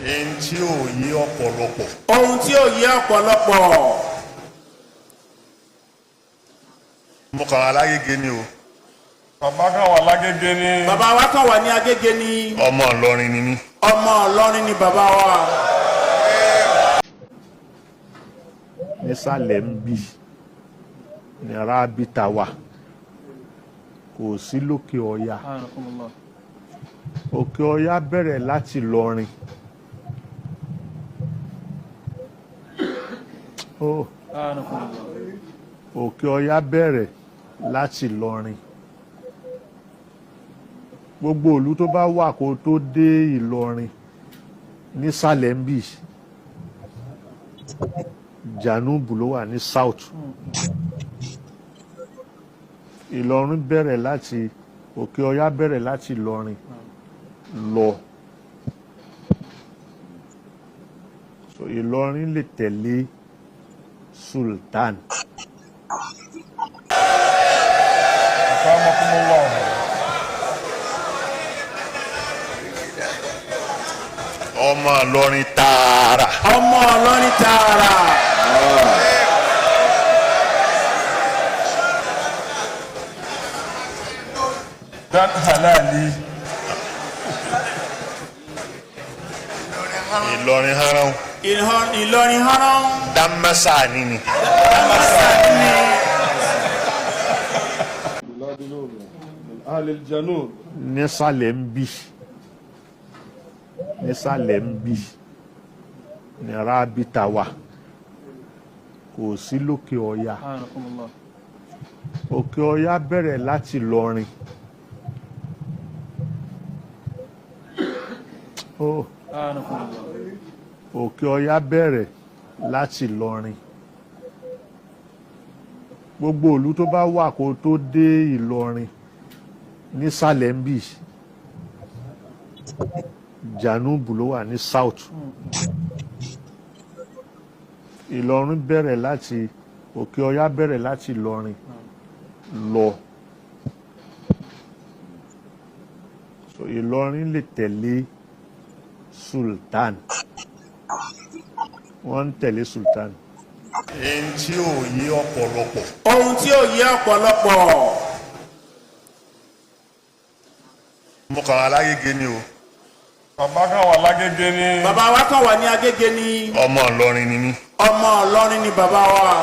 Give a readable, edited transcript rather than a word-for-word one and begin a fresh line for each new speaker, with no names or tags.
Ẹni tí ò yé ọ̀pọ̀lọpọ̀.
Ohun tí ò yé ọ̀pọ̀lọpọ̀.
Mo kàn wá lágége ni o.
Bàbá kan wà lágége ní.
Bàbá wa kàn wà ní Agége ní.
Ọmọ Ìlọrin ni mí.
Ọmọ Ìlọrin ni bàbá wa.
Nísàlẹ̀ ń bì ní Rábítà wà, kò sí lókè ọya. Òkè Ọya bẹ̀rẹ̀ láti Ìlọrin. Oh. Òkè Ọya bẹ̀rẹ̀ láti Ìlọrin. Gbogbo ìlú tó bá wà kó tó dé Ìlọrin nísàlẹ̀ ń bì, Jànúbù ló wà ní south. Ìlọrin bẹ̀rẹ̀ láti Òkè Ọya, bẹ̀rẹ̀ láti Ìlọrin lọ. So Ìlọrin lè tẹ̀lé Sultan.
Akramakumullah.
Ọmọ Ìlọrin tààrà.
Ọmọ Ìlọrin tààrà.
Dan halali.
Ìlọrin haran.
Ìlọrin hánà.
Dámásà ni ni.
من أهل الجنوب.
Nísàlẹ̀ ń bì, nísàlẹ̀ ń bì ní Rábítà wà, kò sí lókè ọya. Òkè Ọya bẹ̀rẹ̀ láti Ìlọrin. Oh. Òkè Ọya bẹ̀rẹ̀ láti Ìlọrin. Gbogbo ìlú tó bá wà kó tó dé Ìlọrin nísàlẹ̀ ń bì, Jànúbù ló wà ní south. Ìlọrin bẹ̀rẹ̀ láti Òkè Ọya, bẹ̀rẹ̀ láti Ìlọrin lọ. So Ìlọrin lè tẹ̀lé Sultan. Wọ́n ń tẹ̀lé Sultan.
Ẹni tí ò yé ọ̀pọ̀lọpọ̀.
Ohun tí ò yé ọ̀pọ̀lọpọ̀.
Mo kàn wá lágége ni o.
Bàbá kan wà lágége ní.
Bàbá wa kàn wà ní Agége ní.
Ọmọ Ìlọrin ni mí.
Ọmọ Ìlọrin ni bàbá wa.